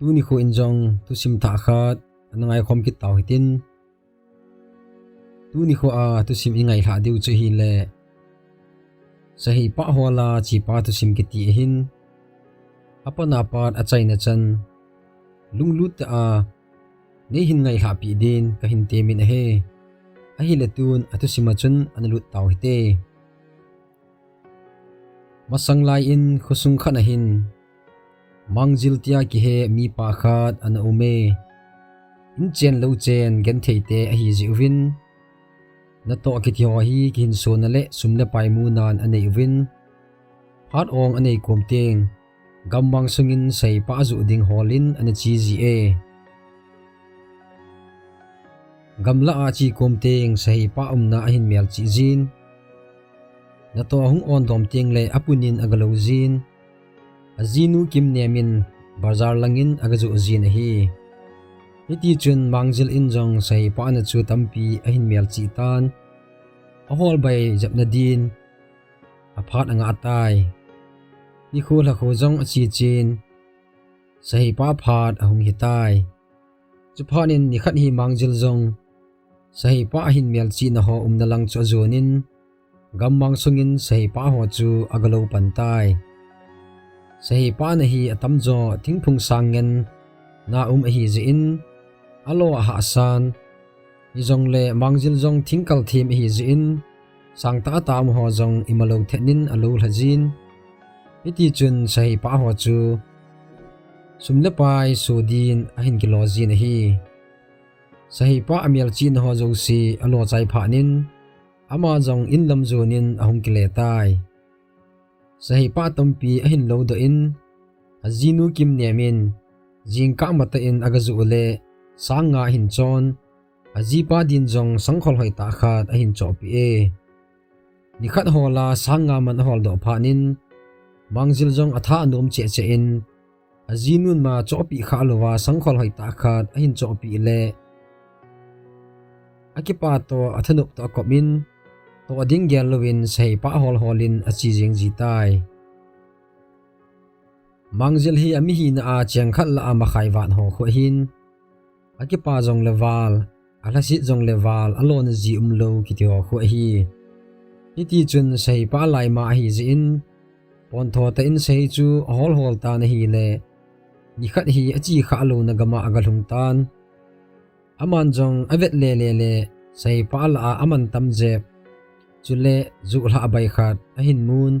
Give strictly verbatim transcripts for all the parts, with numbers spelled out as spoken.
Tuni kho in jong thusim thah khat ana ngaikhom kit tau hitin. Tuni kho a thusim i ngailhah diu chu ahile, Sahei pah hol a chepa thusim kiti ahin. Apat apat achaina chan lunglut tah a neihin ngailhahpeh din kahin temin ahi. Ahile tun athusim a chun ana lut tau hite. Masang lai in khosung khat ahin Mangjil tia kihe mipa khat ana um e. Inchen louchen gentheite ahi jeh uvin, natoh kiti ho hi kihinsona le sum le pai munan anei uvin, phat ong anei kom teng, gammang sungin Sahei pah joh ding holin ana che ji e. Gamlah a ache kom teng Sahei pah umna ahin melchih jin, natoh ahung on dom tengle apunin agalou jin, ajinu Kimnem in bazar langin agajoh jin ahi. Hitichun Mangjil in jong Sahei pah na chu tampi ahin melchih tan, ahol bai jepna din aphat angah tai. Nikho lhakho jong ache chen, Sahei pah phat ahung hitai. Chuphat in nikhat hi Mangjil jong Sahei pah ahin melchihna ho umna lang chu ajonin, gammang sungin Sahei pah ho chu agalou pan tai. Sahei pah na hi atamjo thingphung sang ngen na um ahi jeh in, alo ahahsan, hijongle Mangjil jong thingkal them ahi jeh in, sangtah a tam ho jong imalou thet in alou lha jin. Hitichun Sahei pah ho chu sum le pai so din ahin kilo jin ahi. Sahei pah amelchihna ho jouse alo chai phat in, ama jong inlam jonin ahung kile tai. Sahei pah tampi ahin loudoh in, ajinu Kimnem in jingkah matah in agajoh le sang nga ahin chon, ajipa din jong sangkhol hoitah khat ahin chohpeh e. Nikhat hol a sang nga man aholdoh phat in, Mangjil jong atha anom cheh cheh in, ajinun ma chohpeh khah louva sangkhol hoitah khat ahin chohpeh le, akipa toh athanop toh akop in, toh ding gel louvin Sahei pah hol holin ache jeng ji tai. Mangjil hi amihina a cheng khat lah a makhai vat ho khu ahin, akipa jongle val, alhaset jongle val, alona ji umlou kiti ho khu ahi. Hitichun Sahei pah laima ahi jeh in, pontho tah in Sahei chu ahol hol tan ahile, nikhat hi ache khah louna gam a agalhung tan. Aman jong avet lele le Sahei pah lah a aman tam jep, chule joh lhah bai khat ahin mun.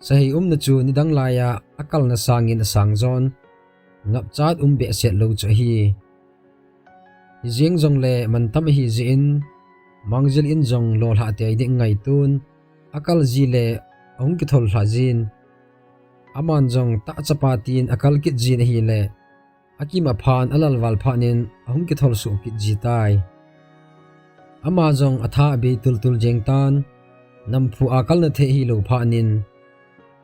Sahei umna chu nidang lai a akalna sangin asang jon, ngapchat um behseh lou chu ahi. Hijeng jongle mantam ahi jeh in, Mangjil in jong lolhah tei ding angaiton, akal ji le ahung kithol lhah jin. Aman jong tah chapa tin akal kit jin ahile, akim aphan alalval phat in ahung kithol soh kit ji tai. Ama jong atha abei tultul jeng tan, namphu a kalna thei ahilou phat in,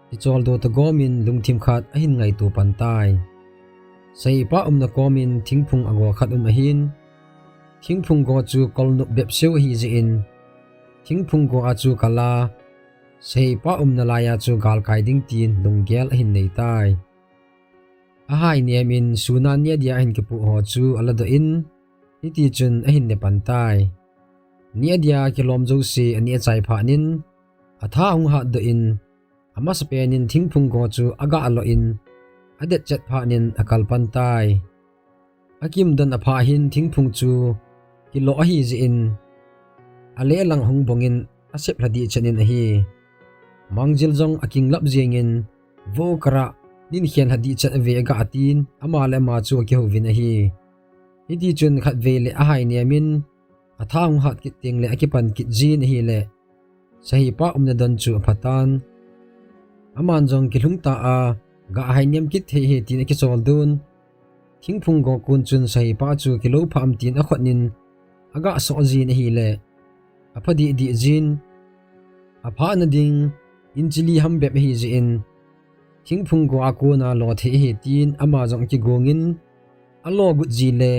kicholdo toh gomin lungthim khat ahin ngaito pan tai. Sahei pah umna komin thingphung ago khat um ahin, thingphung go chu kolnop bep seu ahi jeh in, thingphung go a chu akal a, Sahei pah umna lai a chu galkai ding tin lunggel ahin nei tai. Ahai nem in sun a neh dia ahin kipoh ho chu aladoh in, hitichun ahin ne pan tai. Neh dia kilom jouse aneh chai phat in, atha ahung hatdoh in, amasapen in thingphung go chu agah loh in, adet chet phat in akal pan tai. Akim don aphah hin thingphung chu kilo ahi jeh in, alehlang hung bong in asep lhadih chet in ahi. Mangjil jong akinglap jeng in, vo kara, nin khen lhadih chet ave aga tin, ama le ama chu akihouvin ahi. Hitichun khatvei le ahai nem in, atha hung hat kit tengle akipan kit jin ahile, Sahei pah umna don chu apha tan. Aman jong kilhung ta a, gah hai nem kit thei ahi tin akicholdo in, thingphung go kon chun Sahei pah chu kilo phah am tin akhut in agah soh jin ahile, apha dih dih jin. Aphahna ding inch li ham bep ahi jeh in, thingphung go a kon a lo thei ahi tin ama jong akigong in, alo got ji le,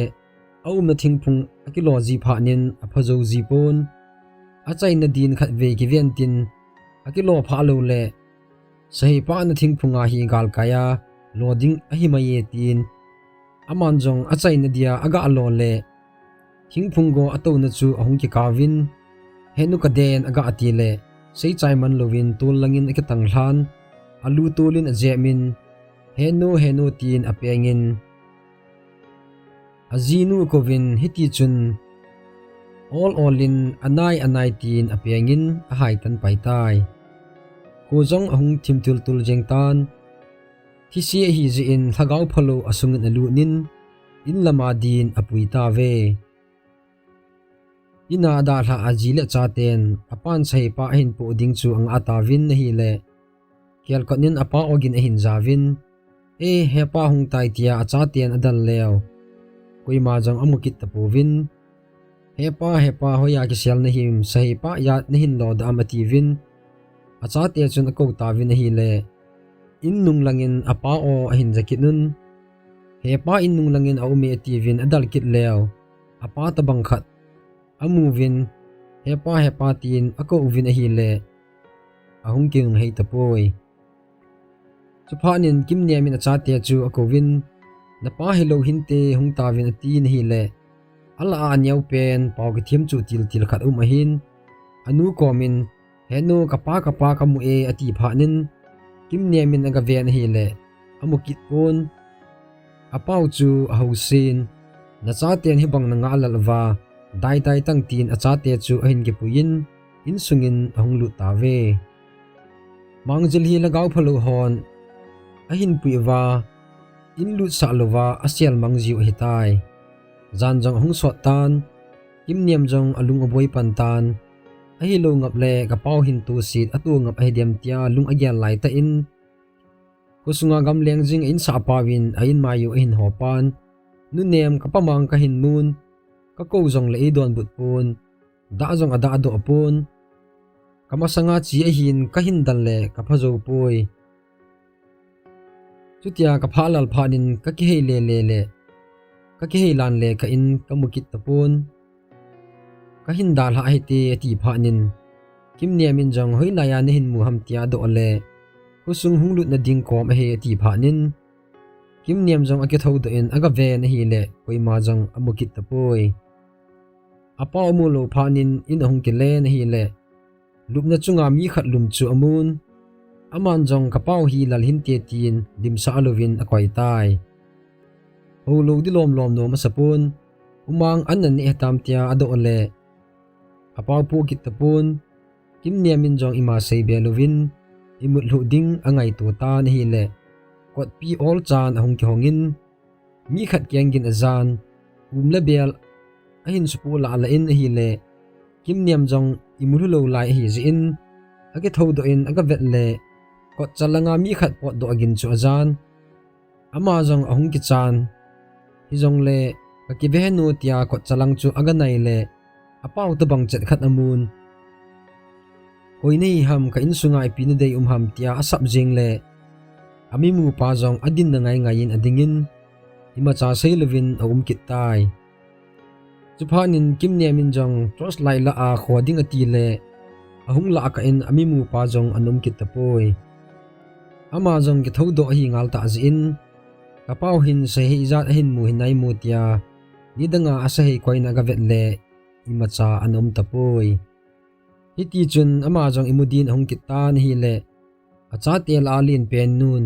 aumna thingphung akilo ji phat in apha jou ji pon. Achaina din khatvei kiven tin, akilo phah lou le, Sahei pah na thingphung a hi galkai a, lo ding ahi mai e, tin aman jong achaina dia aga lo le, thingphung go atouna chu ahung kikauvin, Henu, kaden, aga ti le, seichai man louvin tol langin akitang lhan, alu tolin ajemin, Henu, Henu, tin apengin, ajinu akouvin, hitichun ol olin, Anai, anai, tin apengin ahaitan pai tai. Kho jong ahung thim tultul jeng tan, thise ahi jeh in lhagao phalou asungin alut in, in lama din apui tauve. Ina adalhah aji le achaten apan saheipa ahin poh ding chu angah tauvin ahile, kelkot in apa ogin ahin jauvin, E, hepa hung tai, tia achaten adal leu, koima jong amu kit tapouvin. Hepa, hepa, hoiya kisel nahim, saheipa ya nahin lodoh am, atiuvin. Achate chun akou tauvin ahile, in nung langin apa o ahin ja kit un. Hepa in nung langin aume, atiuvin adal kit leu, apa tobang khat amuvin, Hepa, hepa, tin akouvin ahile, ahung kinung hei tapoi. Chuphat in Kimnem in achate chu akouvin, Napa hilou hinte, hung tauvin, atin ahile, alah a aneopen pao kithem chu tiltil khat um ahin, anu komin, Henu, kapa, kapa, kamu e, ati phat in, Kimnem in agaven ahile, amu kit pon. Apao chu ahousen, Nachaten hibang nangah lal uva, daidai tang, tin achate chu ahin kipuiyin, insungin ahung lut tauve. Mangjil hi lhagao phalou hon ahin pui uva, in lutsah louva asel mang jiu ahitai. Jan jong ahung sot tan, Kimnem jong alung aboi pan tan, ahilou ngap le kapao hin toset ato ngap ahidem, tia lung agel laitah in, khosunga gamleng jing a insahpauvin a inmai u ahin hopan, Nunem, kapa mang kahin mun, kakou jongle eidonbut pon, dah jong adahdoh pon, kamasanga che ahin kahin dal le kapha jou poi. Chutia kaphah lal phat in kakihei lele le, kakihei lan le kah in kamu kit tapon. Kahin dalhah hite, ati phat in, Kimnem in jong, Hoilaiya nahin mu ham, tia adoh le, Khosung hung lutna ding kom ahi, ati phat in, Kimnem jong akithoudoh in agaven ahile, koima jong amu kit tapoi. Apao amu lou phat in in ahung kilen ahile, lupna chunga mi khat lum chu amun. Aman jong, Kapao hi lal hinte, tin limsah louvin akoi tai. Houlou di lomlom nom asapon, umang an naneh hitam, tia adoh le, apao poh kit tapon. Kimnem in jong ima seibe louvin, imut lhuh ding angaito tan ahile, kotpi olchan ahung kihongin, mi khat keng gin ajan, um le bel ahin supoh lahlah in ahile, Kimnem jong imu lhu lou lai ahi jeh in, akithoudoh in agavet le, kotcha langa mi khat potdoh gin chu ajan. Ama jong ahung kichan. Hijongle, Kakive henu, tia kotcha lang chu aganai le, apao tobang chet khat amun. Koi nahi ham, ka insunga ipi nadei um ham, tia asap jeng le, amimupa jong adinna ngaingai in adingin, imacha seilouvin aum kit tai. Chuphat in Kimnem in jong torchlight lah a kho ding ati le, ahung lah kah in amimupa jong ana um kit tapoi. Ama jong kithoudoh ahi ngal tah jeh in, Kapao hin sahei ijat ahin mu hinaimu, tia nidanga asahei koina agavet le, imacha ana um tapoi. Hitichun ama jong imu din ahung kit tan ahile, achate lah a lenpen nun,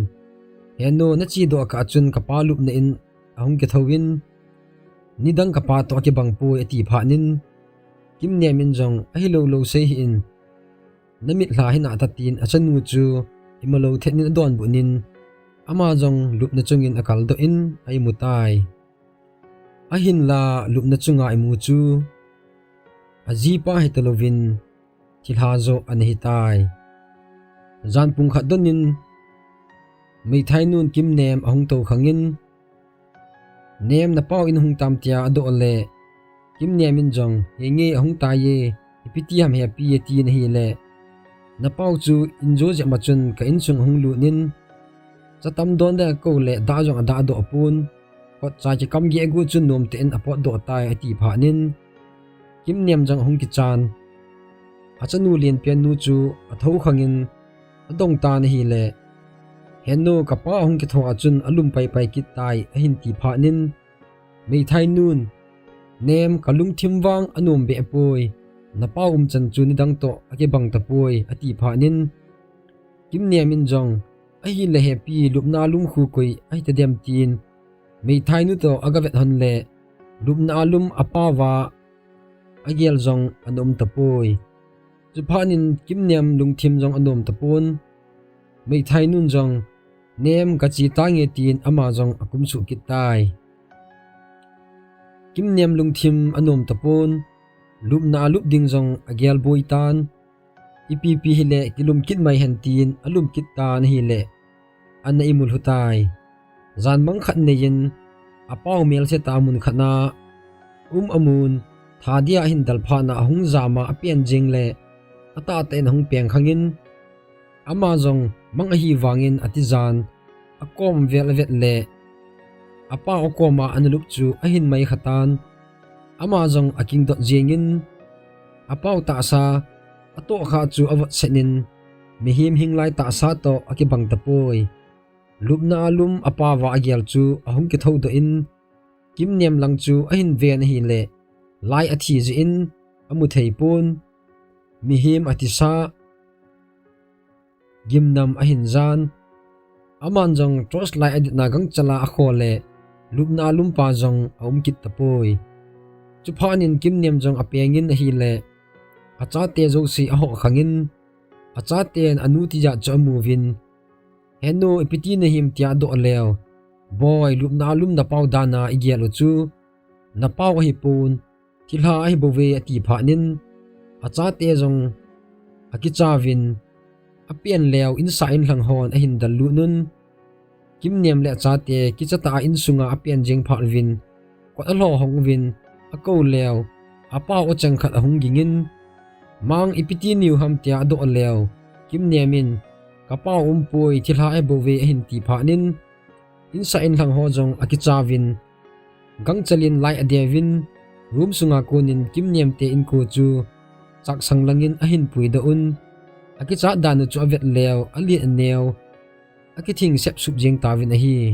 Henu, nachedoh kah a chun kapa lupna in ahung kithouvin, nidang kapa toh akibang poi, ati phat in, Kimnem in jong, Ahilou lou sei hih in, namit lha hina ta, tin achanu chu imalou thet in adonbut in, ama jong lupna chungin akaldoh in aimu tai. Ahinla lupna chunga imu chu ajipa hitalouvin thilha joh ana hitai. Jan pung khat don in meithainun Kimnem ahung toukhangin, Nem, napao in ahung tam, tia adoh le, Kimnem in jong, Henge, ahung taiye, ipi ti ham hepi, atin ahile, Napao chu injo jep ma chun ka insung ahung lut in, cha tam don ding akou le dah jong adahdoh pon, kotcha kikam geh gu chun nomtah in apotdoh tai, ati phat in, Kimnem jong ahung kichan. Achanu lenpen nu chu athoukhangin adong tan ahile, Henu, kapa ahung kitho a chun alum paipai kit tai, ahin ti phat in, meithainun, Nem, kalungthim vang anom behpoi, napa umchan chu nidang toh akibang tapoi, ati phat in, Kimnem in jong, Ahile hepi, lupna lum khu koi ahitadem, tin meithainu toh agavet lhon le, lupna lum apao va agel jong ana um tapoi. Chuphat in Kimnem lungthim jong anom tapon. Meithainun jong, Nem, kache tange, tin ama jong akumsuh kit tai. Kimnem lungthim anom tapon, lupna alup ding jong agel boi tan. Ipipi hile kilum kit mai hen, tin alum kit tan ahile, ana imulhu tai. Jan mang khat nei in, apao melse tah mun khat na um amun, tha dia ahin del phat na ahung jam a apen jeng le, atahtah in ahung peng khang in, ama jong mang ahi vangin atijan, akom vel avet le, apao akom a analup chu ahin mai khatan, ama jong akingdot jeng in, apao tahsa atohkhah chu avotset in, mihem hinglai tahsa toh akibang tapoi. Lupna lum apao va agel chu ahung kithoudoh in, Kimnem lang chu ahin ven ahile, lai athi jeh in amu thei pon. Mihem athisa, gimnam ahin jan. Aman jong torch light adit na gangchal a akho le, lupna lumpa jong aum kit tapoi. Chuphat in Kimnem jong apeng in ahile, achate jouse ahoh khang in, achaten anu tijat chu amuvin, Henu, ipi ti nahim, tia adoh leu, Boi, lupna lum napao dan a igel u chu napao ahipon, thilha ahibouve, ati phat in, achate jong akichauvin, apen leu insah inlhang hon ahin del lut un. Kimnem le achate kichatah a insunga apen jeng phat uvin, kot alho hong uvin, akou leu, apao acheng khat ahung ging in, Mang, ipi ti nahiu ham, tia adoh leu, Kimnem in, Kapao umpoi, thilha ahibouve, ahin ti phat in, insah inlhang ho jong akichauvin, gangchal in lai adeuvin, room sunga kon in Kimnem te inko chu chaksang lang in ahin puidoh un. Akichat dan u chu avet leu, alen aneo, akithing sepsup jeng tauvin ahi.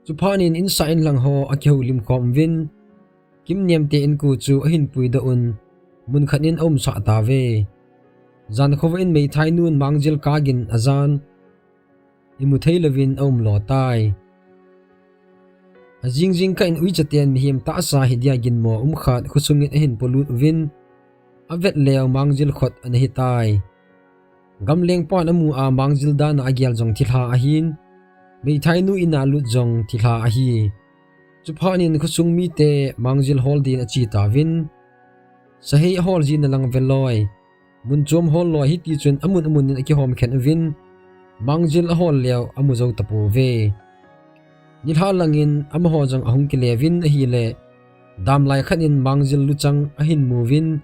Chuphat in insah inlhang ho akihoulim khom uvin, Kimnem te inko chu ahin puidoh un, mun khat in aumsah tauve. Jan khovah in meithainun Mangjil kagin ajan, imu thei louvin aumlo tai. Ajing jingkah in uichaten mihem tahsa hidia ginmo um khat khosung in ahin polut uvin, avet leu Mangjil khut ana hitai. Gamlengpan amu a Mangjil dan a agel jong thilha ahin, meithainu in a lut jong thilha ahi. Chuphat in khosung mite Mangjil hol din ache tauvin, sahei ahol jina lang veloi, mun chom hol loi, hitichun amun amun in akihom khen uvin, Mangjil ahol leu amu jou tapouve. Nilhah lang in amaho jong ahung kile uvin ahile, damlai khat in Mangjil luchang ahin mu uvin,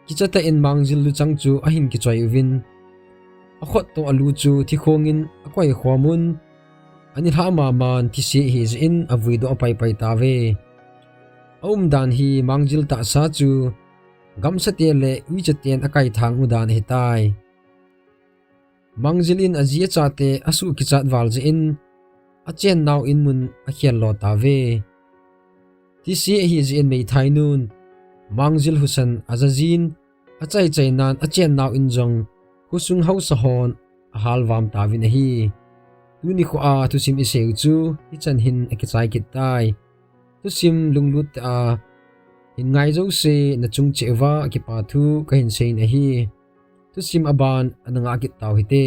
kichatah in Mangjil luchang chu ahin kichoi uvin, akhut toh alu chu thikhong in akoi khom un, anilhah maman thise ahi jeh in avuidoh paipai tauve. Aumdan hi Mangjil tahsa chu gamsate le uichaten akaithang u dan ahitai. Mangjil in aji achate asuh kichat val jeh in, achennau in mun akhel lo tauve. Thise ahi jeh in meithainun Mangjil husan aja jin, achaichainan achennau in jong khosung haosa hon ahalvam tauvin ahi. Tuni kho a thusim iseiu chu hichan hin akichai kit tai. Thusim lunglut tah a hin ngai jouse nachung cheh uva kipa thu kahin seiyin ahi. Thusim aban ana ngah kit tau hite.